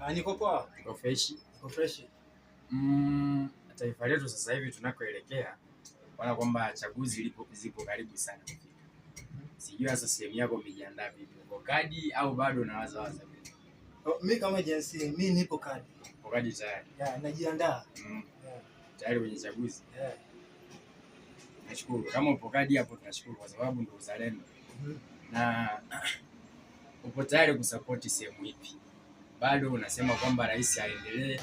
Ah, niko poa. Niko fresh. Niko fresh. Taifa letu sasa hivi tunakoelekea, wala kwamba chaguzi zipo karibu sana kufika. Sijui sasa sehemu yako umejiandaa vipi? Uko kadi au bado unawaza waza? Oh, mi kama Gen Z, mi nipo kadi. Uko kadi tayari? Yeah, najiandaa. Yeah. Tayari kwenye chaguzi? Yeah. Nashukuru. Kama upo kadi hapo tunashukuru kwa sababu ndio uzalendo. Na upo tayari kusapoti sehemu ipi? Bado unasema kwamba rais aendelee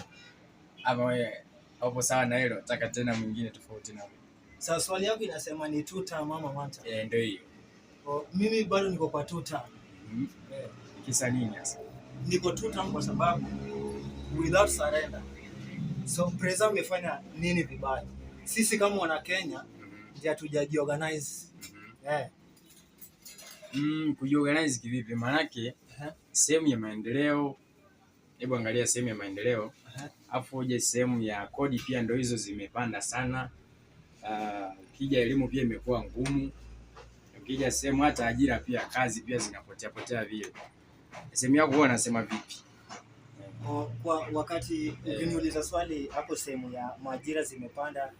ama wewe upo sawa na hilo, nataka tena mwingine tofauti na wewe? Sasa swali yako inasema ni two term ama one term? Eh, ndio hiyo. Oh, mimi bado niko kwa two term. Yeah. Kisa nini sasa? Niko two term kwa sababu without surrender. So president amefanya nini vibaya? Sisi kama wana Kenya ndio hatujajiorganize. Yeah. Kujiorganize kivipi? Maanake sehemu ya maendeleo, hebu angalia sehemu ya maendeleo, afu uje sehemu ya kodi pia ndio hizo zimepanda sana. Ukija elimu pia imekuwa ngumu. Ukija sehemu hata ajira pia kazi pia zinapotea potea vile. Sehemu yako huwa nasema vipi? Kwa wakati ukiniuliza swali hapo, sehemu ya maajira zimepanda,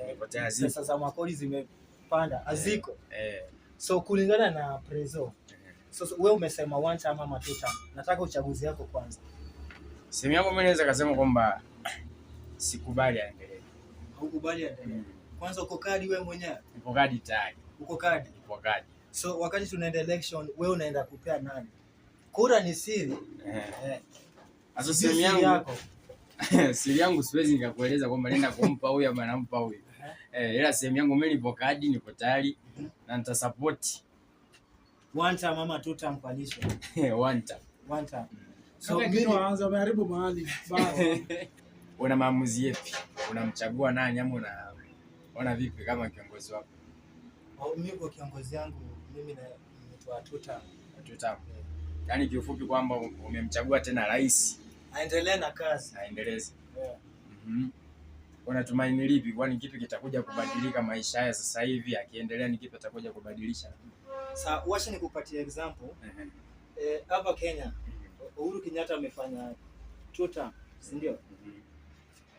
zimepotea zipo. Pesa za makodi zimepanda, haziko. So kulingana na prezo, so wewe umesema one term ama two term. Nataka uchaguzi yako kwanza. Sehemu yangu mimi naweza kusema kwamba sikubali aendelee. Hukubali aendelee. Kwanza uko kadi wewe mwenyewe? Nipo kadi tayari. Uko kadi? Nipo kadi. So wakati tunaenda election, wewe unaenda kupea nani? Kura ni siri. Sasa Sijui sehemu siri yangu yako. Siri yangu siwezi nikakueleza kwamba nenda kumpa huyu ama nampa huyu. Ila sehemu yangu mimi nipo kadi, nipo tayari na nitasupport. One term ama two term coalition? One term. One term. So So mimi waanze wameharibu mahali. Basi. Una maamuzi yepi? Unamchagua nani ama unaona vipi kama kiongozi wako? Oh, mimi kwa kiongozi yangu mimi na naitwa two term. Two term. Yaani kiufupi kwamba umemchagua tena rais Aendelee na kazi. aendeleze. Yeah. Unatumaini lipi? Kwani kipi kitakuja kubadilika maisha haya sasa hivi akiendelea, ni kipi atakuja kubadilisha? Sa wacha nikupatie example. Hapa Kenya Uhuru Kenyatta amefanya two term, si ndio?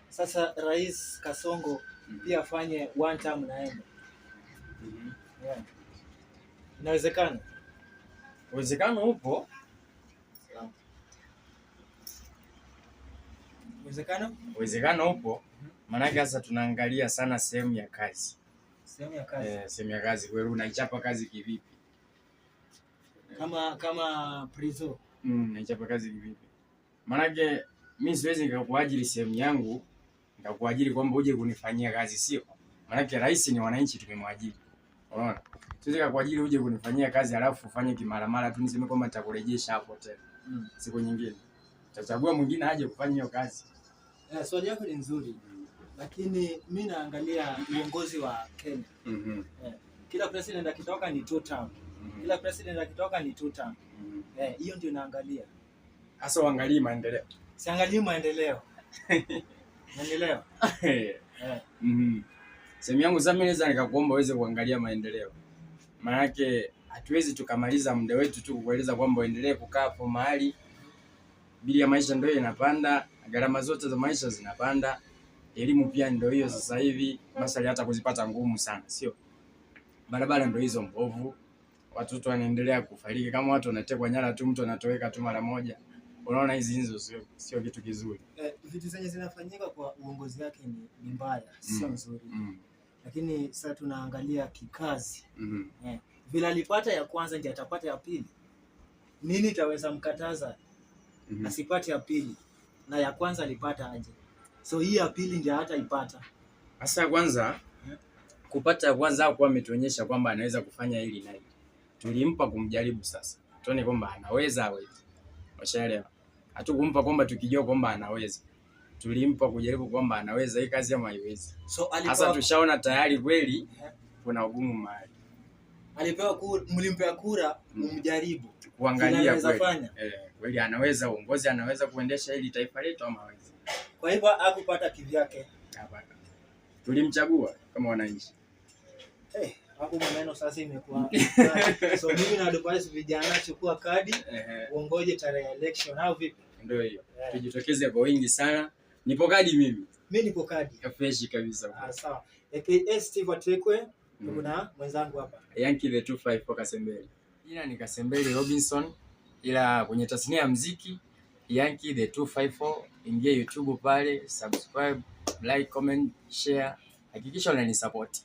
Sasa Rais Kasongo pia afanye one term naende. Yeah. Inawezekana? Uwezekano upo. Sawa. Uwezekano? Uwezekano upo. Maanake sasa tunaangalia sana sehemu ya kazi. Sehemu ya kazi. Sehemu ya kazi, wewe unaichapa kazi kivipi? Kama prezo. Naichapa kazi kivipi? Maanake mimi siwezi nikakuajiri sehemu yangu, nikakuajiri kwamba uje kunifanyia kazi, sio? Maanake rais ni wananchi tumemwajiri. Unaona? Siwezi nikakuajiri uje kunifanyia kazi alafu ufanye kimaramara tu niseme kwamba nitakurejesha hapo tena. Siku nyingine. Utachagua mwingine aje kufanya hiyo kazi. Swali yako ni nzuri. Lakini mi naangalia uongozi wa Kenya. Kila president akitoka ni two term. Kila president akitoka ni two term. Hiyo ndio naangalia. Sasa uangalie maendeleo. Siangalii maendeleo. Maendeleo. Sehemu yangu sasa mimi naweza nikakuomba uweze kuangalia maendeleo. Maanake hatuwezi tukamaliza muda wetu tu kukueleza kwamba uendelee kukaa hapo mahali. Bili ya maisha ndio inapanda, gharama zote za maisha zinapanda. Elimu pia ndio hiyo sasa hivi, basari hata kuzipata ngumu sana, sio? Barabara ndio hizo mbovu. Watoto wanaendelea kufariki kama watu wanatekwa nyara tu, mtu anatoweka tu mara moja. Unaona hizi hizo sio kitu kizuri. Vitu zenye zinafanyika kwa uongozi wake ni mbaya, sio nzuri. Lakini sasa tunaangalia kikazi. Vile alipata ya kwanza ndiye atapata ya pili. Nini itaweza mkataza asipate ya pili? Na ya kwanza alipata aje? So hii ya pili ndiye hataipata. Sasa kwanza kupata ya kwanza hapo ametuonyesha kwamba anaweza kufanya hili na hili. Tulimpa kumjaribu sasa. Tuone kwamba anaweza hawezi. Ushaelewa? Hatukumpa kwamba tukijua kwamba anaweza. Tulimpa kujaribu kwamba anaweza hii kazi ama haiwezi. So Sasa tushaona tayari kweli kuna ugumu mahali. Alipewa kura, mlimpea kura umjaribu. Kuangalia Vile anaweza kweli. fanya. Kweli anaweza uongozi, anaweza kuendesha hili taifa letu ama hawezi. Kwa hivyo hakupata kivyake. Hapana. Tulimchagua kama wananchi. Hapo maneno sasa imekuwa. So mimi na advise vijana, chukua kadi, uongoje tarehe ya election au vipi? Ndio hiyo. Yeah. Tujitokeze kwa wingi sana. Nipo kadi mimi. Mimi nipo kadi. Fresh kabisa. Ah, sawa. AKA Steve Atekwe, tuko na mwenzangu hapa. Yankee the 254 Kasembeli. Jina ni Kasembeli Robinson, ila kwenye tasnia ya mziki Yankee the 254. Ingia YouTube pale, subscribe, like, comment, share. Hakikisha unanisupport.